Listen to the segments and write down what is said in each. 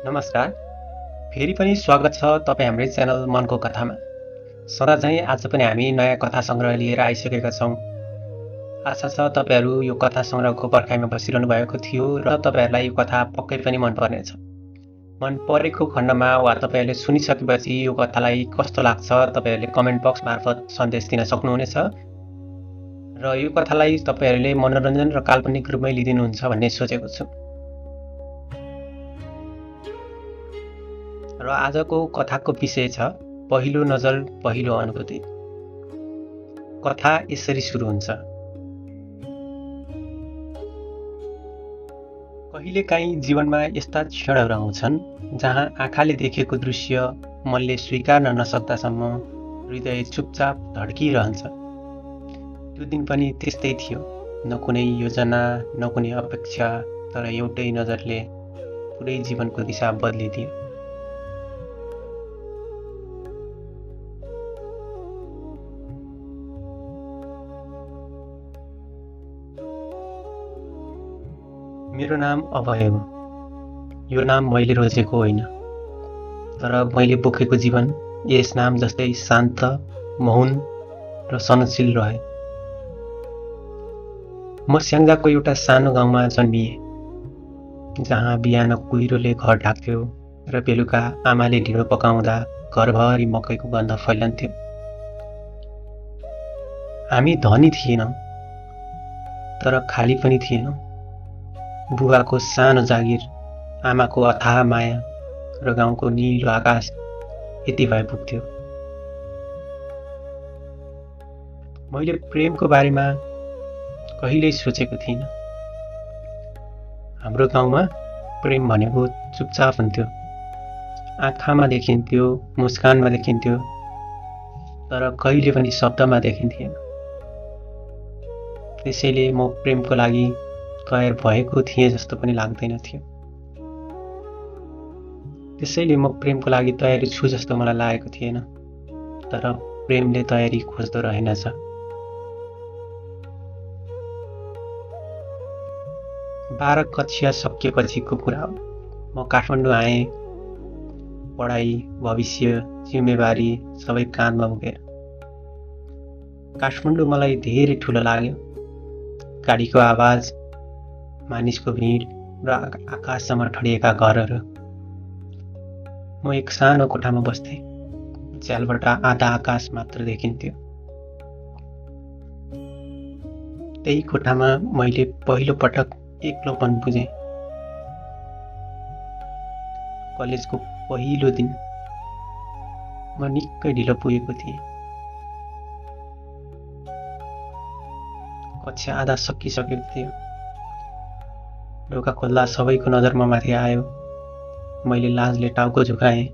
नमस्कार। फेरि पनि स्वागत छ तपाईँ हाम्रै च्यानल मनको कथामा। सदा चाहिँ आज पनि हामी नयाँ कथा सङ्ग्रह लिएर आइसकेका छौँ। आशा छ तपाईँहरू यो कथा सङ्ग्रहको पर्खाइमा बसिरहनु भएको थियो र तपाईँहरूलाई यो कथा पक्कै पनि मन पर्नेछ। मन परेको खण्डमा वा तपाईँहरूले सुनिसकेपछि यो कथालाई कस्तो लाग्छ तपाईँहरूले कमेन्ट बक्स मार्फत सन्देश दिन सक्नुहुनेछ र यो कथालाई तपाईँहरूले मनोरञ्जन र काल्पनिक रूपमै लिदिनुहुन्छ भन्ने सोचेको छु। र आजको कथाको विषय छ पहिलो नजर पहिलो अनुभूति। कथा यसरी सुरु हुन्छ। कहिलेकाहीँ जीवनमा यस्ता क्षणहरू आउँछन् जहाँ आँखाले देखेको दृश्य मनले स्वीकार्न नसक्दासम्म हृदय चुपचाप धड्किरहन्छ। त्यो दिन पनि त्यस्तै थियो। न कुनै योजना न कुनै अपेक्षा, तर एउटै नजरले पुरै जीवनको दिशा बदलिदियो। मेरो नाम अभय हो। यो नाम मैले रोजेको होइन, तर मैले बोकेको जीवन यस नाम जस्तै शान्त, मौन र सहनशील रहे। म स्याङ्जाको एउटा सानो गाउँमा जन्मिएँ, जहाँ बिहान कुहिरोले घर ढाक्थ्यो र बेलुका आमाले ढिँडो पकाउँदा घरभरि मकैको गन्ध फैलन्थ्यो। हामी धनी थिएनौँ, तर खाली पनि थिएनौँ। बुबाको सानो जागिर, आमाको अथाह माया र गाउँको निलो आकाश यति भए पुग्थ्यो। मैले प्रेमको बारेमा कहिल्यै सोचेको थिइनँ। हाम्रो गाउँमा प्रेम भनेको चुपचाप हुन्थ्यो। आँखामा देखिन्थ्यो, मुस्कानमा देखिन्थ्यो, तर कहिले पनि शब्दमा देखिन्थेन। त्यसैले म प्रेमको लागि तयार भएको थिएँ जस्तो पनि लाग्दैन थियो। त्यसैले म प्रेमको लागि तयारी छु जस्तो मलाई लागेको थिएन, तर प्रेमले तयारी खोज्दो रहेनछ। बाह्र कक्षा सकिएपछिको कुरा हो। म काठमाडौँ आएँ। पढाइ, भविष्य, जिम्मेवारी सबै काँधमा बोकेर। काठमाडौँ मलाई धेरै ठुलो लाग्यो। गाडीको आवाज, मानिसको भिड र आकाशसम्म ठडिएका घरहरू। म एक सानो कोठामा बस्थेँ। झ्यालबाट आधा आकाश मात्र देखिन्थ्यो। त्यही कोठामा मैले पहिलो पटक एक्लोपन बुझेँ। कलेजको पहिलो दिन म निकै ढिलो पुगेको थिएँ। कक्षा आधा सकिसकेको थियो। ढोका खोल्दा सबैको नजर म माथि आयो। मैले लाजले टाउको झुकाएँ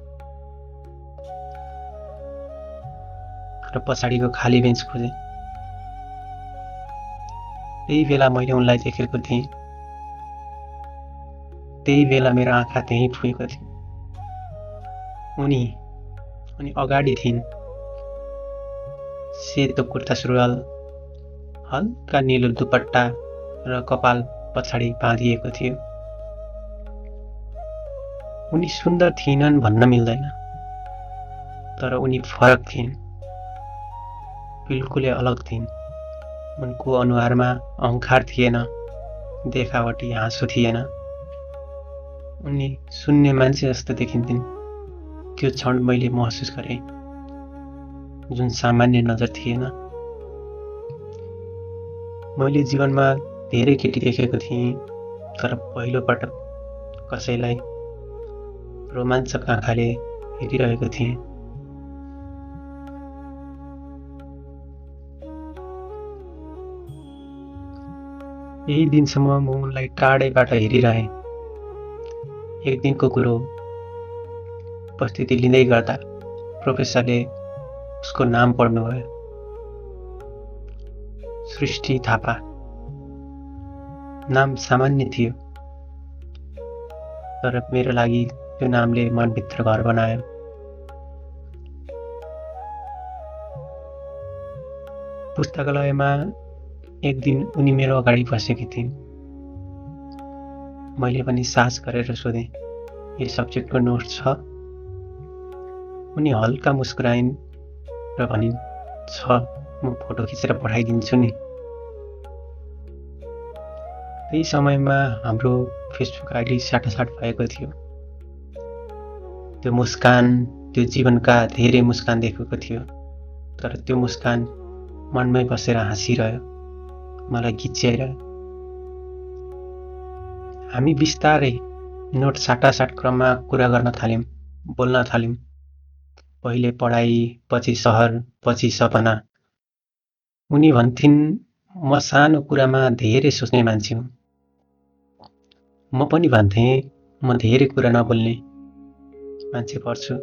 र पछाडिको खाली बेन्च खोजेँ। त्यही बेला मैले उनलाई देखेको थिएँ। त्यही बेला मेरो आँखा त्यहीँ पुगेको थियो। उनी अगाडि थिइन्। सेतो कुर्ता सुरुवाल, हल्का निलो दुपट्टा र कपाल पछाडि बाँधिएको थियो। उनी सुन्दर थिइनन् भन्न मिल्दैन, तर उनी फरक थिइन्। बिल्कुलै अलग थिइन्। उनको अनुहारमा अहङ्कार थिएन, देखावटी हाँसो थिएन। उनी शून्य मान्छे जस्तो देखिन्थिन्। त्यो क्षण मैले महसुस गरेँ, जुन सामान्य नजर थिएन। मैले जीवनमा धेरै केटी देखेको थिएँ, तर पहिलो पटक कसैलाई रोमाञ्चक आँखाले हेरिरहेको थिएँ। यही दिनसम्म म उनलाई टाढैबाट हेरिरहेँ। एक दिनको कुरो, उपस्थिति लिँदै गर्दा प्रोफेसरले उसको नाम पढ्नुभयो। सृष्टि थापा। नाम सामान्य थियो, तर मेरो लागि त्यो नामले मनभित्र घर बनायो। पुस्तकालयमा एक दिन उनी मेरो अगाडि बसेकी थिइन्। मैले पनि साहस गरेर सोधेँ, यो सब्जेक्टको नोट छ। उनी हल्का मुस्कुराइन् र भनिन्, छ, म फोटो खिचेर पठाइदिन्छु नि। त्यही समयमा हाम्रो फेसबुक आइडी साटासाट भएको थियो। त्यो मुस्कान, त्यो जीवनका धेरै मुस्कान देखेको थियो, तर त्यो मुस्कान मनमै बसेर हाँसिरह्यो, मलाई गिच्याइरह्यो। हामी बिस्तारै नोट साटासाट क्रममा कुरा गर्न थाल्यौँ, बोल्न थाल्यौँ। पहिले पढाइ, पछि सहर, पछि सपना। उनी भन्थिन्, म सानो कुरामा धेरै सोच्ने मान्छे हुँ। म पनि भन्थेँ, म धेरै कुरा नबोल्ने मान्छे पर्छु।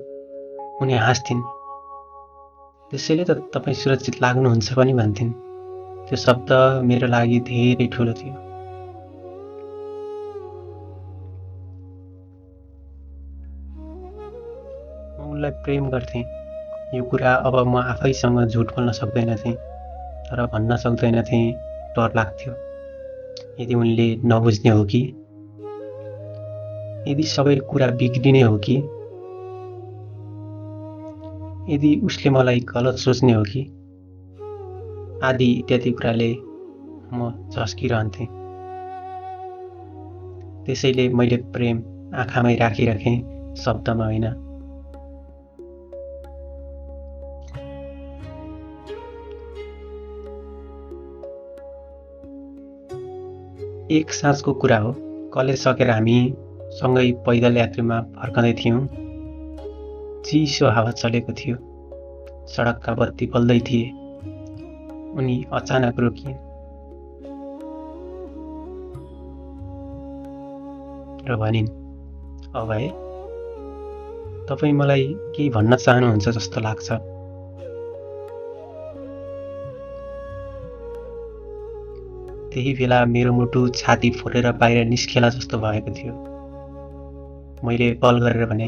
उनी हाँस्थिन्, त्यसैले त तपाईँ सुरक्षित लाग्नुहुन्छ पनि भन्थिन्। त्यो शब्द मेरो लागि धेरै ठुलो थियो। म उनलाई प्रेम गर्थेँ। यो कुरा अब म आफैसँग झुट बोल्न सक्दैनथेँ, तर भन्न सक्दैनथेँ, डर लाग्थ्यो। यदि उनले नबुझ्ने हो कि, यदि सबै कुरा बिग्रिने हो कि, यदि उसले मलाई गलत सोच्ने हो कि, आदि इत्यादि कुराले म झस्किरहन्थेँ। त्यसैले मैले प्रेम आँखामै राखिराखेँ, शब्दमा होइन। एक साँझको कुरा हो, कलेज सकेर हामी सँगै पैदल यात्रामा फर्कँदै थियौँ। चिसो हावा चलेको थियो, सडकका बत्ती बल्दै थिए। उनी अचानक रोकिन् र भनिन्, अभय, तपाईँ मलाई केही भन्न चाहनुहुन्छ जस्तो लाग्छ। त्यही बेला मेरो मुटु छाती फोरेर बाहिर निस्केला जस्तो भएको थियो। मैले बल गरेर भने,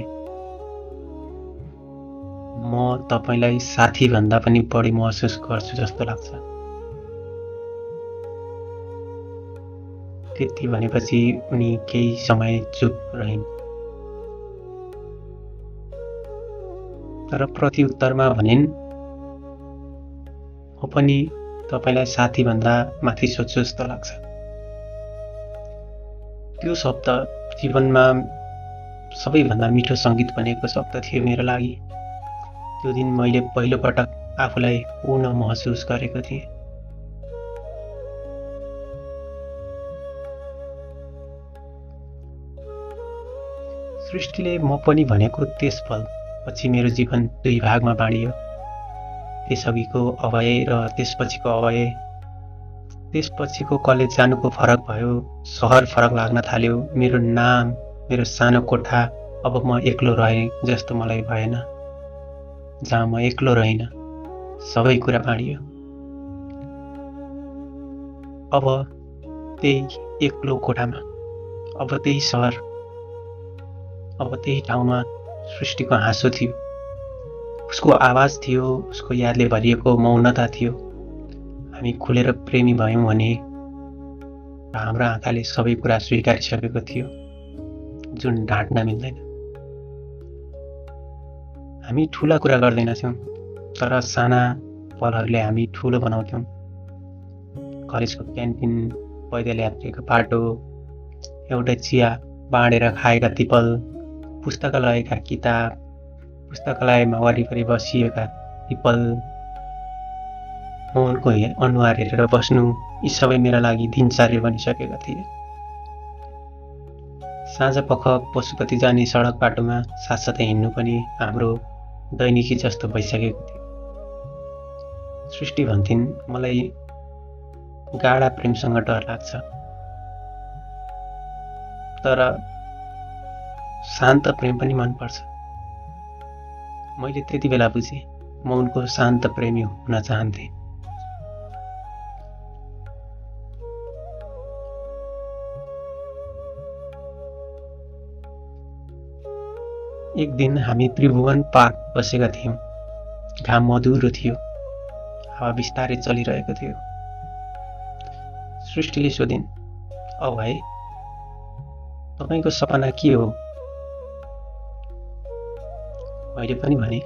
म तपाईलाई साथीभन्दा पनि बढी महसुस गर्छु जस्तो लाग्छ। त्यति भनेपछि उनी केही समय चुप रहिन्, तर प्रत्युत्तरमा भनिन्, म पनि तपाईलाई साथीभन्दा माथि सोच्छु जस्तो लाग्छ। त्यो शब्द जीवनमा सबैभन्दा मिठो सङ्गीत बनेको शब्द थियो मेरो लागि। त्यो दिन मैले पहिलो पटक आफूलाई पूर्ण महसुस गरेको थिएँ। सृष्टिले म पनि भनेको त्यस पल पछि मेरो जीवन दुई भागमा बाँडियो। त्यसअघिको अभय र त्यसपछिको अभय। त्यसपछिको कलेज जानुको फरक भयो, सहर फरक लाग्न थाल्यो, मेरो नाम, मेरो सानो कोठा। अब म एक्लो रहेँ जस्तो मलाई भएन। जहाँ म एक्लो रहिन, सबै कुरा बाँडियो। अब त्यही एक्लो कोठामा, अब त्यही सहर, अब त्यही ठाउँमा सृष्टिको हाँसो थियो, उसको आवाज थियो, उसको यादले भरिएको मौनता थियो। हामी खुलेर प्रेमी भयौँ भने र हाम्रो आँखाले सबै कुरा स्वीकारिसकेको थियो, जुन ढाँट्न मिल्दैन। हामी ठुला कुरा गर्दैनथ्यौँ, तर साना पलहरूले हामी ठुलो बनाउँथ्यौँ। कलेजको क्यान्टिन, पैदल यात्रीको बाटो, एउटै चिया बाँडेर खाएका तिपल, पुस्तकालयका किताब, पुस्तकालयमा वरिपरि बसिएका तिपल, उनको अनुहार हेरेर बस्नु, यी सबै मेरा लागि दिनचर्या बनिसकेका थिए। साँझपख पशुपति जाने सडक बाटोमा साथसाथै हिँड्नु पनि हाम्रो दैनिकी जस्तो भइसकेको थियो। सृष्टि भन्थिन्, मलाई गाढा प्रेमसँग डर लाग्छ, तर शान्त प्रेम पनि मनपर्छ। मैले त्यति बेला बुझेँ, म उनको शान्त प्रेमी हुन चाहन्थेँ। एक दिन हामी त्रिभुवन पार्क बसेका थियौँ। घाम मधुरो थियो, हावा बिस्तारै चलिरहेको थियो। सृष्टिले सोधिन्, औ भाइ, तपाईको सपना के हो? मैले पनि भने,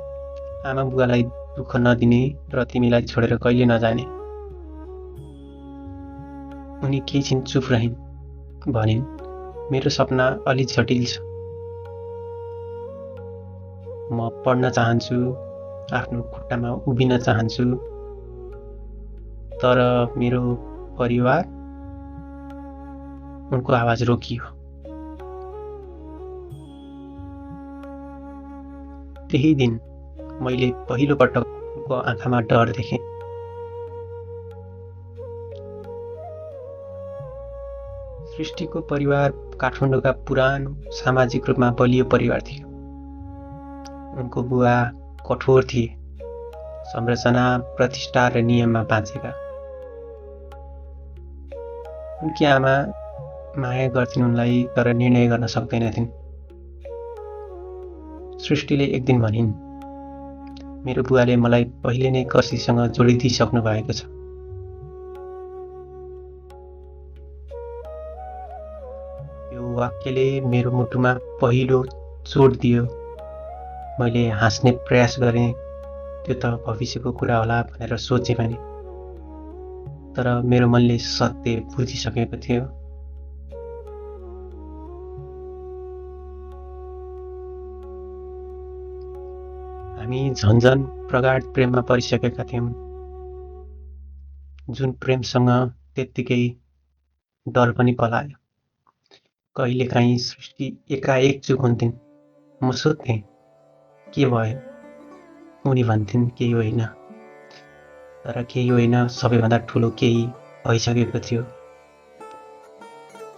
आमा बुवालाई दुःख नदिने र तिमीलाई छोडेर कहिले नजाने। उनी केही छिन चुप रहिन्, भनिन्, मेरो सपना अलि जटिल छ। म पढ्न चाहन्छु, आफ्नो खुट्टामा उभिन चाहन्छु, तर मेरो परिवार। उनको आवाज रोकियो। त्यही दिन मैले पहिलो पटक उनको आँखामा डर देखेँ। सृष्टिको परिवार काठमाडौँका पुरानो सामाजिक रूपमा बलियो परिवार थियो। उनको बुवा कठोर थिए, संरचना, प्रतिष्ठा र नियममा बाँचेका। उनकी आमा माया गर्थिन् उनलाई, तर निर्णय गर्न सक्दैनथिन्। सृष्टिले एक दिन भनिन्, मेरो बुवाले मलाई पहिले नै कसैसँग जोडिदिइसक्नु भएको छ। यो वाक्यले मेरो मुटुमा पहिलो चोट दियो। मैले हाँस्ने प्रयास गरेँ, त्यो त भविष्यको कुरा होला भनेर सोचेँ पनि, तर मेरो मनले सत्य बुझिसकेको थियो। हामी झन्झन प्रगाढ प्रेममा परिसकेका थियौँ, जुन प्रेमसँग त्यत्तिकै डर पनि पलायो। कहिलेकाहीँ सृष्टि एकाएक चुप हुन्थिन्। म सोध्थेँ, के भयो? उनी भन्थिन्, केही होइन। तर केही होइन, सबैभन्दा ठुलो केही भइसकेको थियो।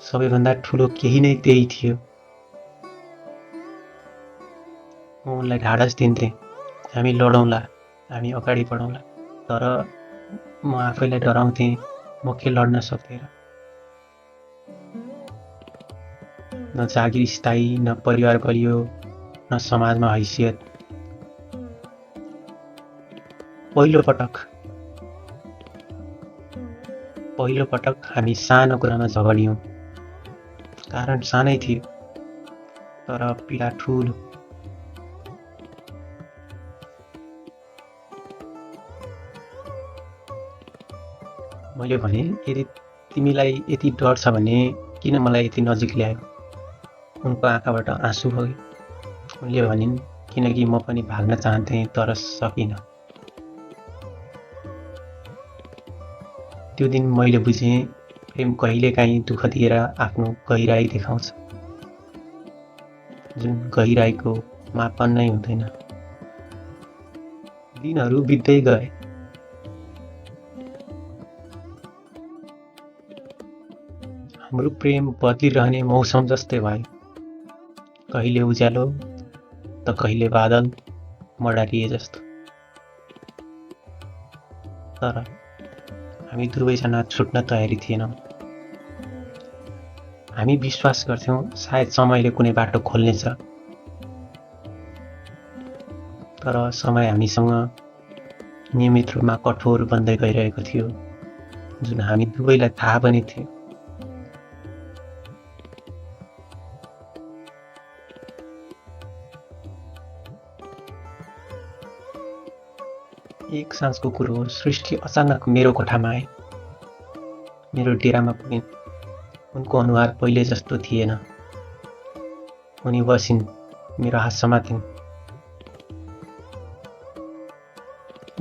सबैभन्दा ठुलो केही नै त्यही थियो। म उनलाई ढाडस दिन्थेँ, हामी लडौँला, हामी अगाडि बढौँला। तर म आफैलाई डराउँथेँ, म के लड्न सक्दिनँ। न जागिर स्थायी, न परिवार बलियो, न समाजमा हैसियत। पहिलो पटक हामी सानो कुरामा झगडियौँ। कारण सानै थियो, तर पीडा ठुलो। मैले भने, यदि तिमीलाई यति डर छ भने किन मलाई यति नजिक ल्यायो? उनको आँखाबाट आँसु बग्यो। उनले भनिन्, किनकि म पनि भाग्न चाहन्थेँ, तर सकिनँ। त्यो दिन मैले बुझेँ, प्रेम कहिलेकाहीँ दुःख दिएर आफ्नो गहिराई देखाउँछ, जुन गहिराईको मापन नै हुँदैन। दिनहरू बित्दै गए। हाम्रो प्रेम बदलिरहने मौसम जस्तै भयो। कहिले उज्यालो त कहिले बादल मडारिए जस्तो। तर हामी दुवैजना छुट्न तयारी थिएनौँ। हामी विश्वास गर्थ्यौँ, सायद समयले कुनै बाटो खोल्नेछ। तर समय हामीसँग नियमित रूपमा कठोर बन्दै गइरहेको थियो, जुन हामी दुवैलाई थाहा पनि थियो। एक साँझको कुरो, सृष्टि अचानक मेरो कोठामा आए। मेरो डेरामा पुगिन्। उनको अनुहार पहिले जस्तो थिएन। उनी बसिन्, मेरो हात समातिन्।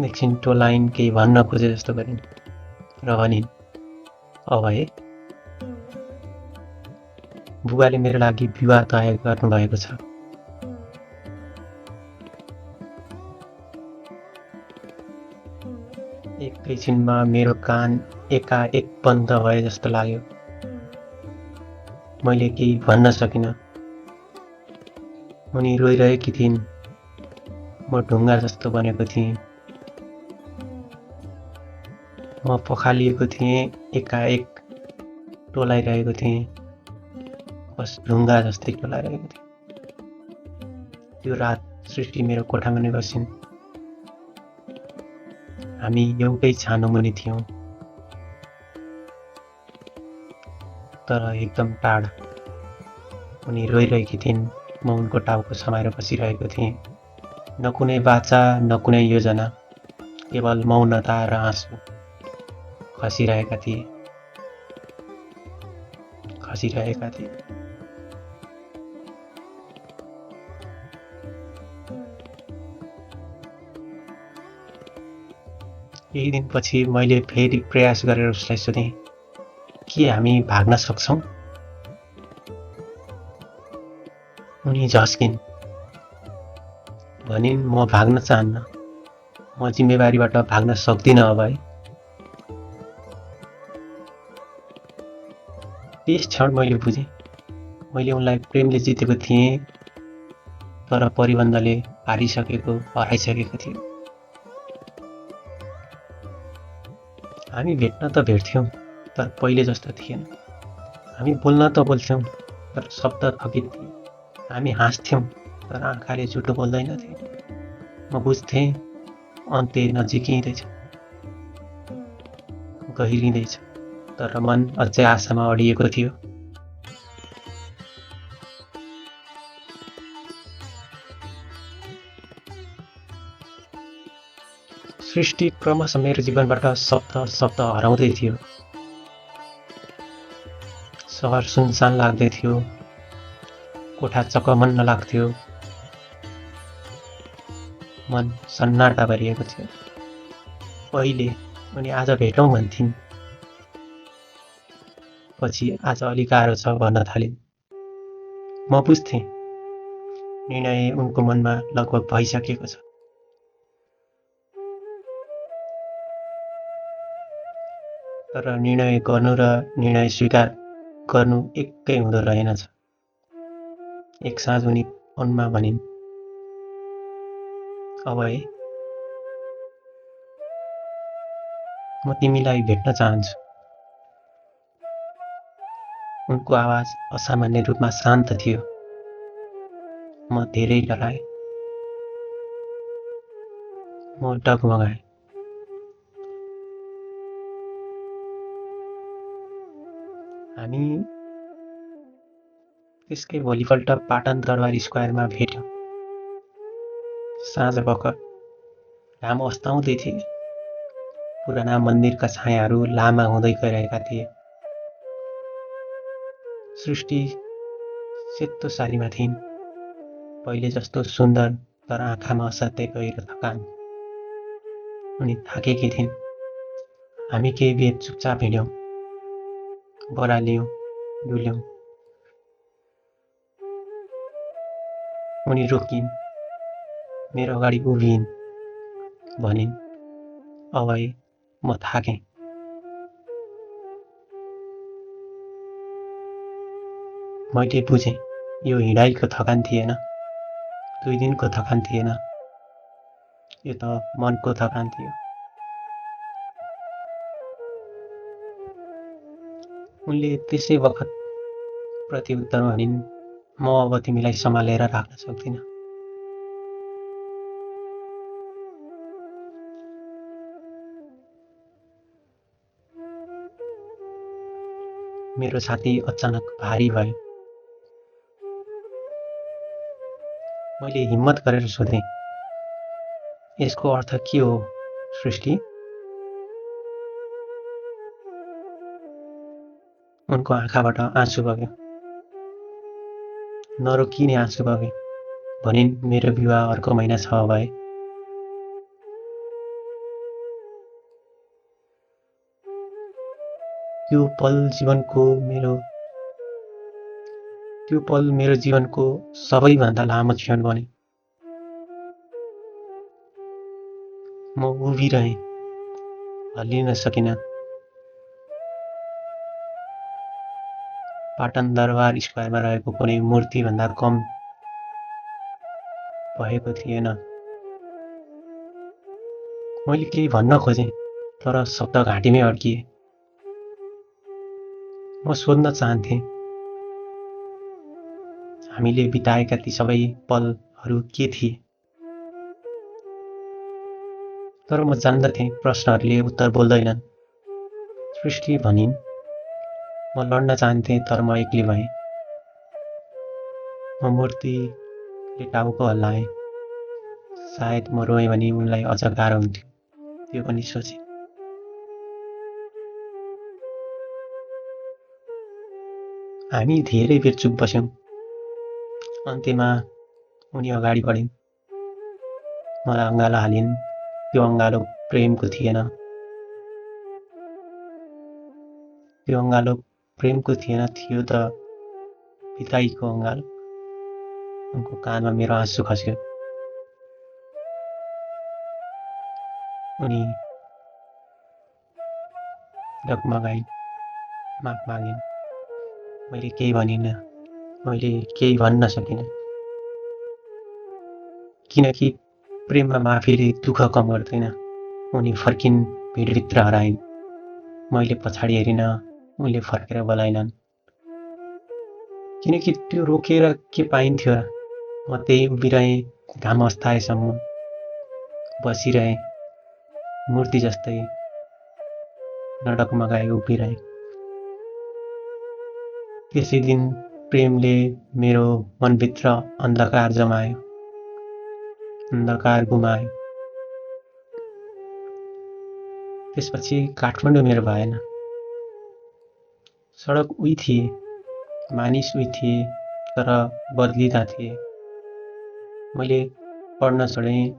एकछिन टोलाइन्, केही भन्न खोजे जस्तो गरिन् र भनिन्, अब है, बुबाले मेरो लागि विवाह तय गर्नुभएको छ। एकैछिनमा मेरो कान एकाएक बन्द भए जस्तो लाग्यो। मैले केही भन्न सकिनँ। उनी रोइरहेकी थिइन्। म ढुङ्गा जस्तो बनेको थिएँ। म पखालिएको थिएँ, एकाएक टोलाइरहेको थिएँ। बस ढुङ्गा जस्तै टोलाइरहेको थिएँ। त्यो रात सृष्टि मेरो कोठामा नै बसिन्। हामी एउटै छानो मुनि थियौँ, तर एकदम टाढा। उनी रोइरहेकी थिइन्। म उनको टाउको समाएर बसिरहेको थिएँ। न कुनै बाचा न कुनै योजना, केवल मौनता र आँसु खसिरहेका थिए। केही दिनपछि मैले फेरि प्रयास गरेर उसलाई सोधेँ, के हामी भाग्न सक्छौँ? उनी झस्किन्, भनिन्, म भाग्न चाहन्न, म जिम्मेवारीबाट भाग्न सक्दिनँ अब है। त्यस क्षण मैले बुझेँ, मैले उनलाई प्रेमले जितेको थिएँ, तर परिबन्धले हराइसकेको थियो। हामी भेट्न त भेट्थ्यौँ, तर पहिले जस्तो थिएन। हामी बोल्न त बोल्थ्यौँ, तर शब्द थकित थिए। हामी हाँस्थ्यौँ, तर आँखाले झुटो बोल्दैनथे। म बुझ्थेँ, अन्त्य नजिकिँदैछ, गहिरिँदैछ, तर मन अझै आशामा अडिएको थियो। सृष्टि क्रमशः मेरो जीवनबाट शब्द हराउँदै थियो। सहर सुनसान लाग्दै थियो, कोठा चकमन्न लाग्थ्यो, मन सन्नाटा भरिएको थियो। पहिले अनि आज भेटौँ भन्थिन्, पछि आज अलि गाह्रो छ भन्न थालिन्। म बुझ्थेँ, निर्णय उनको मनमा लगभग भइसकेको छ। तर निर्णय गर्नु र निर्णय स्वीकार गर्नु एकै हुँदो रहेनछ। एक साँझ उनी फोनमा भनिन्, अब है म तिमीलाई भेट्न चाहन्छु। उनको आवाज असामान्य रूपमा शान्त थियो। म धेरै डराएँ। म डगमगाएँ। हामी त्यसकै भोलिपल्ट पाटन दरबार स्क्वायरमा भेट्यौँ। साँझ भर्खर घाम अस्ताउँदै थिए। पुराना मन्दिरका छायाहरू लामा हुँदै गइरहेका थिए। सृष्टि सेतो सारीमा थिइन्, पहिले जस्तो सुन्दर, तर आँखामा असाध्यै गहिरो थकान। उनी थाकेकी थिइन्। हामी केही बेर चुपचाप हिँड्यौँ, बराल्यौँ, डुल्यौँ। उनी रोकिन्, मेरो अगाडि उभिइन्, भनिन्, अब है म थाकेँ। मैले बुझेँ, यो हिँडाइको थकान थिएन, 2 दिनको थकान थिएन, यो त मनको थकान थियो। उनले त्यसै वखत प्रत्युत्तरमा भनिन्, म अब तिमीलाई सम्हालेर राख्न सक्दिनँ। मेरो छाती अचानक भारी भयो। मैले हिम्मत गरेर सोधेँ, यसको अर्थ के हो, सृष्टि? उनको आँखाबाट आँसु बग्यो। नरोकिने आँसु बग्यो। भनिन्, मेरो विवाह अर्को महिना छ भए। त्यो पल मेरो जीवनको सबैभन्दा लामो क्षण बन्यो। म उभिरहेँ, हल्लिन सकिनँ। पाटन दरबार स्क्वायरमा रहेको कुनै मूर्तिभन्दा कम भएको थिएन। मैले केही भन्न खोजेँ, तर शब्द घाँटीमै अड्किए। म सोध्न चाहन्थेँ, हामीले बिताएका ती सबै पलहरू के थिए? तर म जान्दथेँ प्रश्नहरूले उत्तर बोल्दैनन्। सृष्टि भनिन्, म लड्न चाहन्थेँ, तर म एक्लै भएँ। म मूर्तिले टाउको हल्लाएँ। सायद म रोएँ भने उनलाई अझ गाह्रो हुन्थ्यो, त्यो पनि सोचे। हामी धेरै बेर चुप बस्यौँ। अन्त्यमा उनी अगाडि बढिन्, मलाई अँगालो हालिन्। त्यो अँगालो प्रेमको थिएन। त्यो अँगालो प्रेमको थिएन, थियो त बिदाईको अँगालो। उनको कानमा मेरो आँसु खस्यो। उनी डगमगाइन्, माफ मागिन्। मैले केही भनिनँ, मैले केही भन्न सकिनँ, किनकि प्रेममा माफीले दुःख कम गर्दैन। उनी फर्किन्, भिडभित्र हराइन्। मैले पछाडि हेरिनँ, उनले फर्केर बोलाइनन्, किनकि त्यो रोकेर के पाइन्थ्यो र? म त्यही उभिरहेँ, घाम अस्ताएसम्म बसिरहेँ, मूर्ति जस्तै नडगमगाई उभिरहेँ। त्यसै दिन प्रेमले मेरो मनभित्र अन्धकार जमायो, अन्धकार गुमायो। त्यसपछि काठमाडौँ मेरो भएन। सडक उही थिए, मानिस उही थिए, तर बदलिँदा थिए। मैले पढ्न छोडेँ,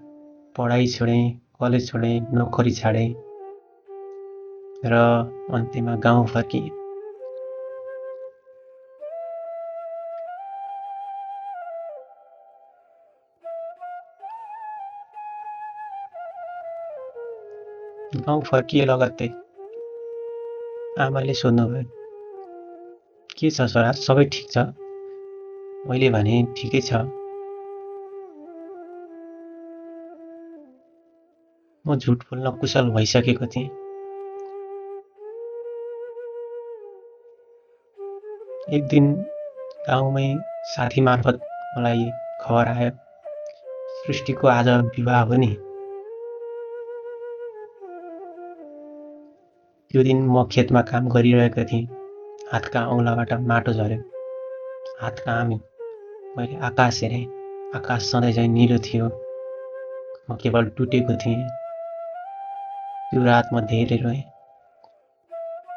पढाइ छोडेँ, कलेज छोडेँ, नोकरी छाडेँ र अन्त्यमा गाउँ फर्किएँ। गाउँ फर्किए लगत्तै आमाले सोध्नुभयो, के छ छोरा, सबै ठिक छ? मैले भने ठिकै छ। म झुट बोल्न कुशल भइसकेको थिएँ। एक दिन गाउँमै साथी मार्फत मलाई खबर आयो, सृष्टिको आज विवाह हो नि। त्यो दिन म खेतमा काम गरिरहेको थिएँ। हातका औँलाबाट माटो झर्यो, हात काम्यो। मैले आकाश हेरेँ, आकाश सधैँ झैँ निलो थियो। म केवल टुटेको थिएँ। त्यो रात म धेरै रोएँ,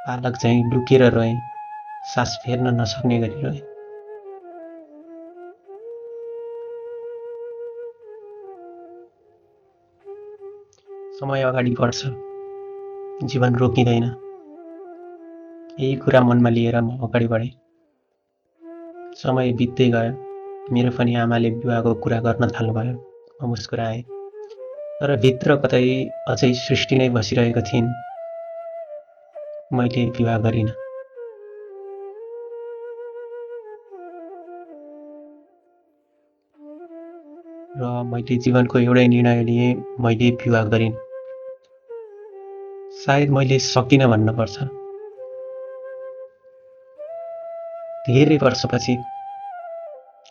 बालक झैँ लुकेर रोएँ, सास फेर्न नसक्ने गरी रोएँ। समय अगाडि बढ्छ, जीवन रोकिँदैन। यही कुरा मनमा लिएर म अगाडि बढेँ। समय बित्दै गयो, मेरो पनि आमाले विवाहको कुरा गर्न थाल्नुभयो। म मुस्कुराएँ, तर भित्र कतै अझै सृष्टि नै बसिरहेको थिइन्। मैले विवाह गरिनँ। र मैले जीवनको एउटै निर्णय लिएँ, मैले विवाह गरिनँ। सायद मैले सकिनँ भन्नुपर्छ। धेरै वर्षपछि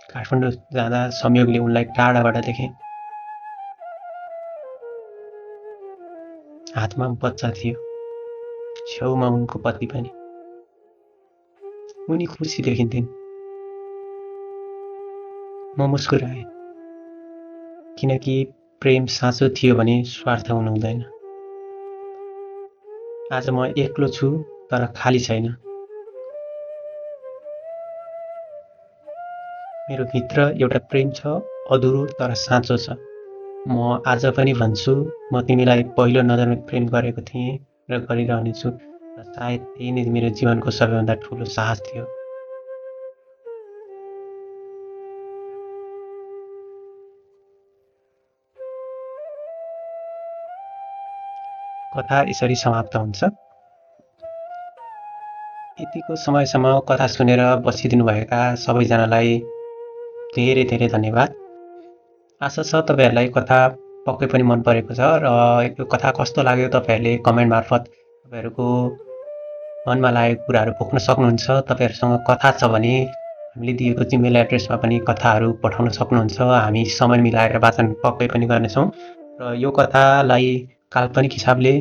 काठमाडौँ जाँदा संयोगले उनलाई टाढाबाट देखेँ। हातमा बच्चा थियो, छेउमा उनको पति पनि। उनी खुसी देखिन्थिन्। म मुस्कुराएँ, किनकि प्रेम साँचो थियो भने स्वार्थ हुनु हुँदैन। आज म एक्लो छु, तर खाली छैन। मेरो भित्र एउटा प्रेम छ, अधुरो तर साँचो छ। म आज पनि भन्छु, म तिमीलाई पहिलो नजरमै प्रेम गरेको थिएँ र गरिरहनेछु, र सायद त्यही नै मेरो जीवनको सबैभन्दा ठुलो साहस थियो। कथा यसरी समाप्त हुन्छ। यतिको समयसम्म कथा सुनेर बसिदिनुभएका सबैजनालाई धेरै धेरै धन्यवाद। आशा छ तपाईँहरूलाई कथा पक्कै पनि मन परेको छ र यो कथा कस्तो लाग्यो तपाईँहरूले कमेन्ट मार्फत तपाईँहरूको मनमा लागेको कुराहरू पोख्न सक्नुहुन्छ। तपाईँहरूसँग कथा छ भने हामीले दिएको जिमेल एड्रेसमा पनि कथाहरू पठाउन सक्नुहुन्छ। हामी समय मिलाएर वाचन पक्कै पनि गर्नेछौँ र यो कथालाई काल्पनिक हिसाबले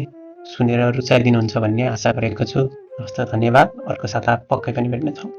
सुनेर रुचाइदिनुहुन्छ भन्ने आशा गरेको छु। हस्त धन्यवाद। अर्को साता पक्कै पनि भेट्नेछौँ।